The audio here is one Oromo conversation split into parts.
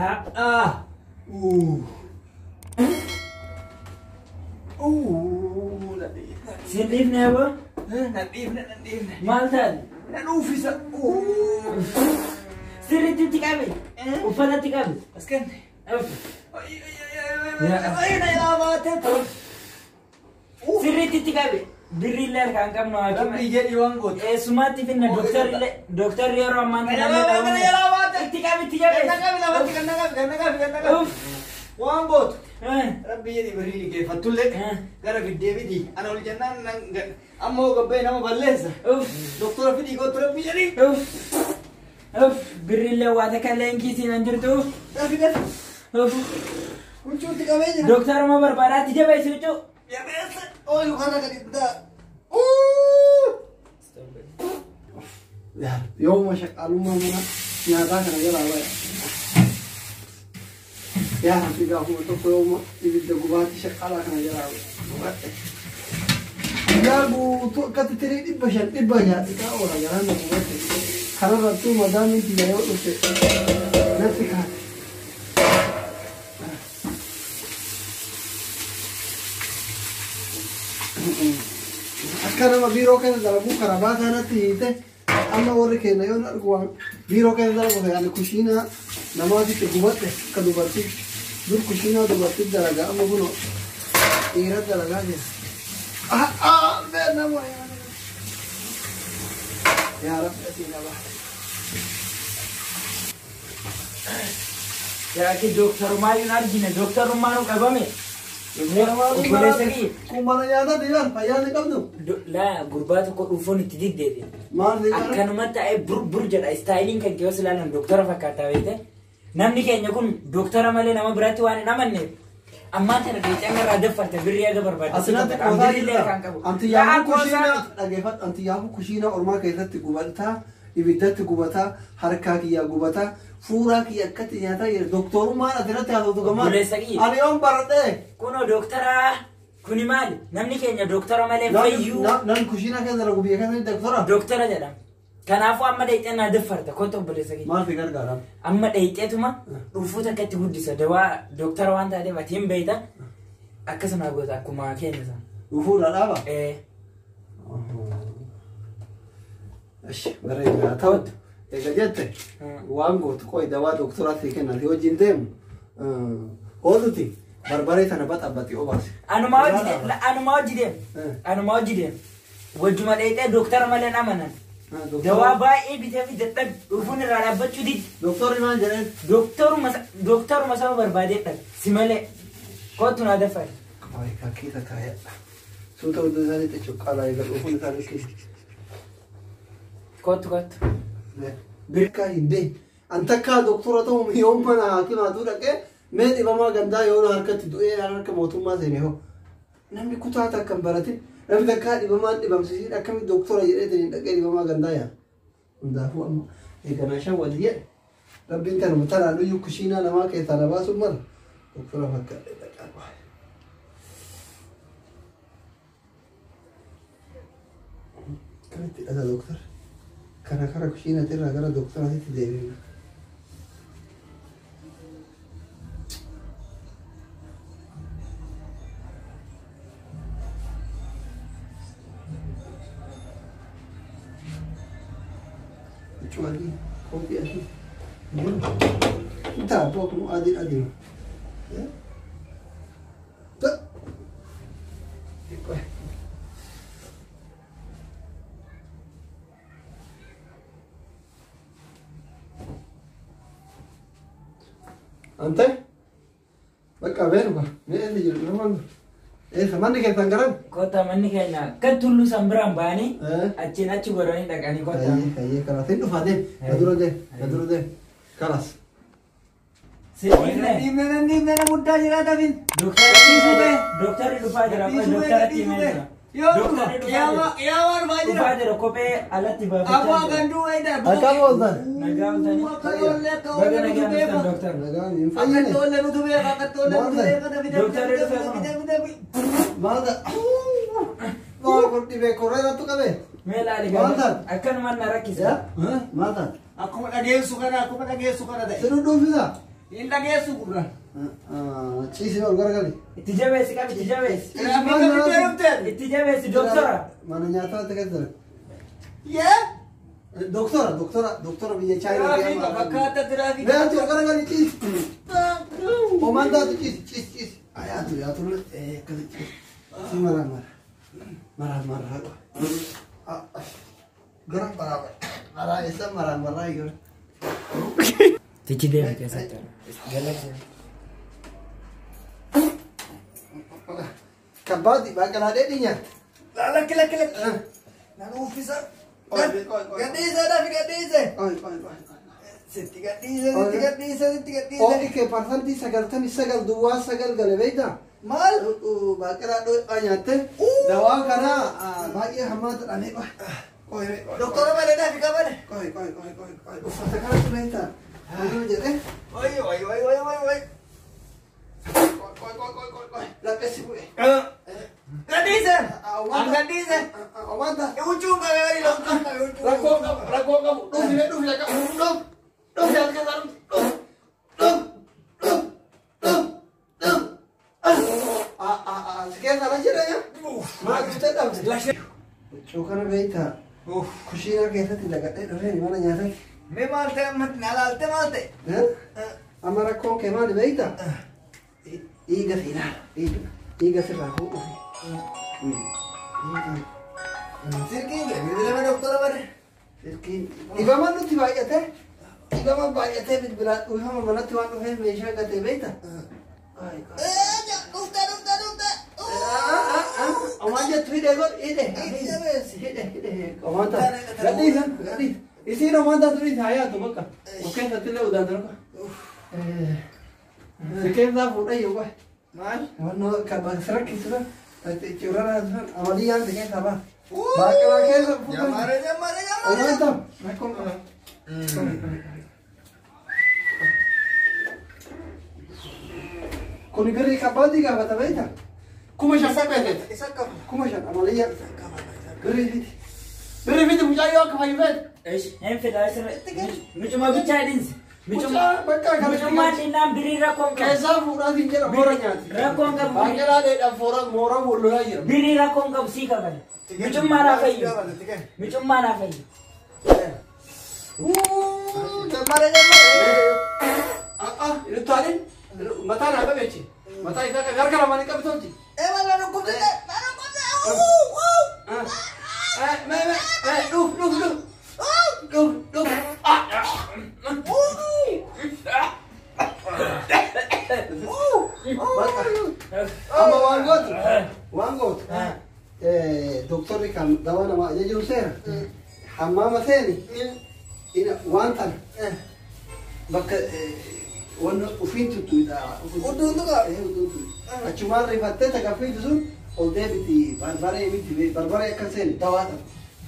Ah. Sin dhiifne aboo? Nan dhiifne, nan dhiifne. Maal taate? Nan uffisa. Sirriitti itti qabi. Uffata itti qabi. As kenne. Sirriitti itti qabi. Birri illee harkaan qabnu haakima. Rabbii jedhi waan gootu. Eessumaatti finna dooktarri dooktarri yeroo ammaan kana illee Kana jalaa baate. Itti qabi, itti Ganna jabeessi. qabi lafatti, ganna qabi, ganna qabi, ganna qabi. Waan gootu. Rabbii jedhi birrii liqeeffattullee gara fiddee fidi. Ana ol jennaan nan amma hoo gabbee nama balleessa. Doktora fidii kootu rabbii jedhi. Birri illee waa takka illee hin kiisiin hin jirtu. Dafi dafi. Huccuutti qabee jira. Dooktaruma barbaadaatti jabeessi huccuu. Jabeessa. Ooyuu kana gadi daa. Yooma shaqaalummaa mana nyaataa kana jalaa baya. Yaa Rabbi, gaafuma tokko yooma ibidda gubaatti shaqaalaa kana jalaa baya. Guyyaa guutuu akkatti tirii 500 600 dhiqaa oola, garaan na gubate. Kanarrattuu madaamiin tiyya yoo dhufte natti kaate. Akka nama biiroo keessa dalaguu karabaataa natti hiite. Amma warri keenya yoo argu waan biiroo keessa dalagu yaani kushiinaa namaatitti gubadhe. Akka dubartii dur kushiinaa dubartii dalagaa, amma kunoo dhiira dalagaa jira. Ah, nama yaa Rabbi asii nama. Yaaki dooktarummaa hin argine, dooktarummaa nu qabame. Obboleessa kiyya. Kun mana nyaataa diiman fayyaa ni qabdu. Laa, gurbaa tokko dhuufuun itti diddeete. Maal ni qara? Akkanumatti ta'ee bur bur jedha. Istaayiliin kan keessa ilaalan dooktara fakkaata beekte. Namni keenya kun dooktara malee nama biratti waan hin amanneef. Ammaa tana deecaan irraa daffarte birrii aga barbaadde. Asinatti qoosaa Birrii illee kan qabu. jirta. Antiyyaafu kushiinaa dhageeffadhu. Antiyyaafu kushiinaa ormaa keessatti gubataa, ibiddatti gubataa, harkaa kiyyaa gubataa, fuuraa kiyya akkatti nyaataa jira. Doktorummaan asirratti haasoftu gamaa. Obboleessa kiyya. Ani yoon baradhee. Kunoo dooktara kuni maali? Namni keenya dooktara malee fayyuu. Namni kushiinaa keessa dalagu biyya keessatti doktora. Dooktara jedhama. Kanaafuu amma deecaan naa daffarta kottu, obboleessa kiyya. Maal si gargaara? Amma dheeyxeetuma dhuufuu takka itti guddisa. Dawaa dooktara waan taateef ati hin beeyta. Akkasuma goota akkuma keenya sana. Dhufuudha dhaaba. Ee. Ishi bareedaa ta'u. Egaa jette waan gootu qo'i, dawaa doktoraa sii kenna si wajjin deemu. Ooluti barbaree tana baxabbati obaasi. Anumaa hojii deem. Anumaa hojii deem. Anumaa hojii deem. Wajjuma dheeyxee dooktara malee hin amanan. Dawaa baay'ee bitee fi dadhabe, dhufuun irraa dhaabbachuu didi. Doktorri maal jedheen? Dooktaruma saba barbaadee dhabe si malee. Kottu naa daffari. Qo'i kakkiisa kaayadha. Suuta hudduu isaanii xixiqqaalaa egaa dhufuun isaanii keessa. Kottu, kottu. Birkaa hin deemu. An takkaa doktora ta'u yoon mana hakimaatu dhaqee mee dhibamaa gandaa yoo harkatti du'ee harka mootummaa seene hoo. Namni kutaa takka hin baratin, namni takkaa dhibamaan dhibamsiisiin akkamitti doktora jedhee dhaqee dhibamaa gandaa yaa. Hundaafuu amma eeganaa shan walii jedhe. Rabbiin tanuma tanaan iyyuu kushiinaa namaa keessaa na baasuun mala. Doktora fakkaadhe dhaqaa. Akkamitti hidhata doktor? Kana kara kushiinaatti irraa gara doktoraatitti deebina. Huccuu adii, kootii adii. Inta abboo kun adii adii. Ta. Ante? Bakka beenu mee inni jiru nama eessa manni keessan garan? Kottaa, manni keenya akka tulluu san biraan ba'anii achiin achi godhanii dhaqanii kottaa. Hayyee hayyee, kalas hin dhufaa, deem na dura, deem na dura, deem kalas. Siifne. Dhiibne, nan dhiibne, na muddaa jira dafin. Dooktarri dhufaa jira. Dooktaratti himee jira. Yoo dhufa Dooktarri dhufaa jira. qiyaamaa dhufaa jira. Dhufaa jira, kophee alatti Aboo baafachaa jira. ganduu wayida. Akkam ooltan? Nagaa ooltanii. Akka ijoollee akka Baga oollee nutu nagaan dhuftan, beeka. dooktar. Nagaan hin Akka fayyine. ijoollee nutu beeka. Akka ijoollee nutu beeka. Dafi dafi Dooktarri dafi dhufee dafi kun. dafi dafi. Maal ta'a? Maal kun dhibee korree nattu qabee? Mee ilaali. Maal Gaafa taate? akkanumaan na rakkisa. Maal taate? Akkuma dhageessu kana, akkuma dhageessu kana ta'e. Si dhudhuufisa? Hin dhageessu gurra. Ciisi ol garagali. Itti jabeessi qabi itti jabeessi. Tiraafiika fiddee dhufteen. Itti jabeessi doktora. Mana nyaataa ta'e jira. Yee. Doktora doktora doktora biyya Chaayinaa. Tiraafiika fakkaata tiraafiika. Mee ati ol garagali ciisi. Homaan taatu ciisi ciisi ciisi. Ayaatu yaatu akkasi ciisi. Si mara mara. Mara mara. Gara mara mara isa mara mara gara. Tichi deemi keessatti. Galaxy. Kabbaati baaqelaa dheedhii nyaatte. Lakki lakki lakki. Nan uffisa. Gadhiise dafi gadhiise. Oi oi oi. Sitti gadhiise sitti gadhiise sitti gadhiise. Ooni kee 99.9% gale beektaa? Maal? Baaqelaa dheedhaa nyaatte. Dawaa kana baay'ee hammaata dhamee qoy. Qoy qoy. Doktora malee dafi qabale. Qoy qoy qoy qoy qoy. Uffata kanatu beektaa? Maal jedhee? Oi oi oi oi oi oi. Qoy qoy qoy qoy qoy. Laphessi bu'e. Gadhiise. An gadhiise. Wanta. Huccuu qabee wali loltuun qabee huccuu. Rakkoo qabu rakkoo qabu. Dhufi dhufi dhufi dhufi. Dhufi as keessaa dhufi. Dhufi dhufi dhufi dhufi. Si keessaa la jedhanya? Maal dhuftee dhabde? Huccuu kana beektaa? Kushiinaa keessatti dagadhee dhufeen mana nyaatatti. Mee maal ta'e ammatti na laalte maal ta'e? Amma rakkoon kee maali beektaa? Dhiiga si ilaala. Dhiiga sirraa fuudhuufi. Silkiin kee bilbila doktora bare. Silkiin dhibaman nutti baay'atee dhibaman baay'atee bilbilaan dhufama manatti waan dhufeef meeshaa gatee beektaa? Dhufte dhufte dhufte. Omaan jettu hidhee godhi hidhee. Hidhee hidhee. Omaan ta'a. Gadhiisa gadhiisa. Isiin omaan taatu dhiisa haa yaatu bakka. Of keessatti illee udaan darba. Si keessaa fuudhee yoo qoy. Maal? Wannoo kan sirrakkisu curara amaliyyaan si keessaa ba'a. Baaqelaa keessa fuudhee. Jammaare jammaare jammaare. Omaan ta'a. Rakkoon qaba. Kuni birrii kabbaadii gaafata beektaa? 5,000 qopheessite. Isa qaba. 5,000 amaliyyaa. Birrii fidi. Birrii fidi mucayyoo akka fayyifeet. Ish hin fida asirra. Mucuma bichaa hidhinsi. Mucaa bakka kana Mucummaan dhinnaan birrii rakkoon qabu. keessaa fuudhaatiin jedha moora nyaati. Rakkoon qabu. Baaqelaa dheedhaan foora moora wal lolaa jira. Birrii rakkoon qabu sii kabale. Mucummaa naa fayyu. Mucummaa naa fayyu. Jammaare jammaare. Inni taalin mataa naa qabeechi. Mataa isaa qabe harka lamaan hin qabi tolchi. Ee maal dhukkubsite? Maal dhukkubsite? Mee mee dhuuf dhuuf dhuuf. Dhuuf dhuuf. Amma waan gootu waan gootu doktorri kan dawaa namaa ajajuu seera hammaama seeni waan tana bakka wanna ufiin tuttuudha. Udduun tuqa? Achumaan rifattee takaffiitu sun ol deebiti barbaree miti barbaree akka seeni dawaa dha.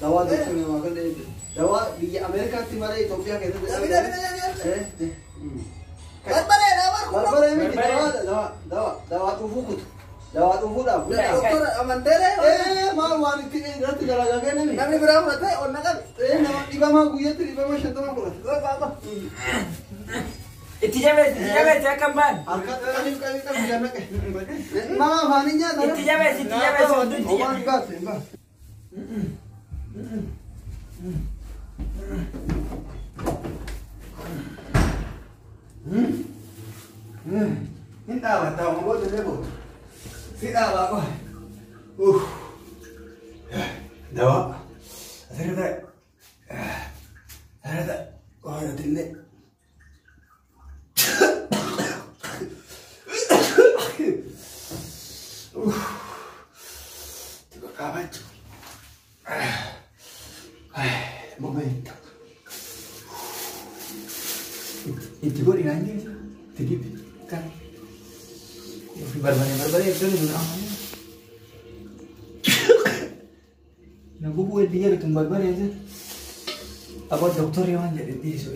Dawaa doktorri namaa kan deebitu. Dawaa biyya Ameerikaatti malee Itoophiyaa keessatti. Barbaree dha barkuma. Barbaree miti dawaa dawaa dawaa dawaa dhufuu kutu. Dawaa dhufuudhaaf. Doktora amanteeree. Maal waan itti irratti dalagaa kenname. Namni biraa fudhatee ol na qabe. Nama dhibamaa guyyaatti dhibama 50 fudhata. Itti jabeessi itti jabeessi akka hin baane. Harka qabii qabii qabii jannaqe. Nama afaanii nyaata. Itti jabeessi itti jabeessi hudduu itti Homaan hin baasu hin baasu. Hin dhaabatta amma booda illee booda. Si dhaabaa qofa. Dawaa. Asirra taa'e. Asirra taa'e. Qofa illee. Qabachu. Momento. Itti godhi naan jedhe. Itti dibi. Kan. Ofii barbaree barbaree iddoo ni amma. Na gubuu hedduu jedhu tun barbaree jedhu. Aboo doktorri waan jedhe dhiisu.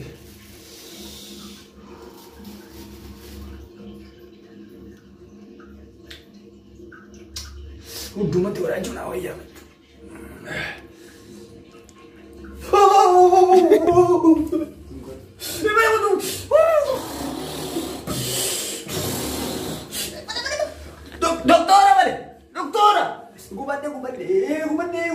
Hundumatti godhachuu naa wayyaa. Doktora malee. Doktora. Gubadde gubadde gubadde.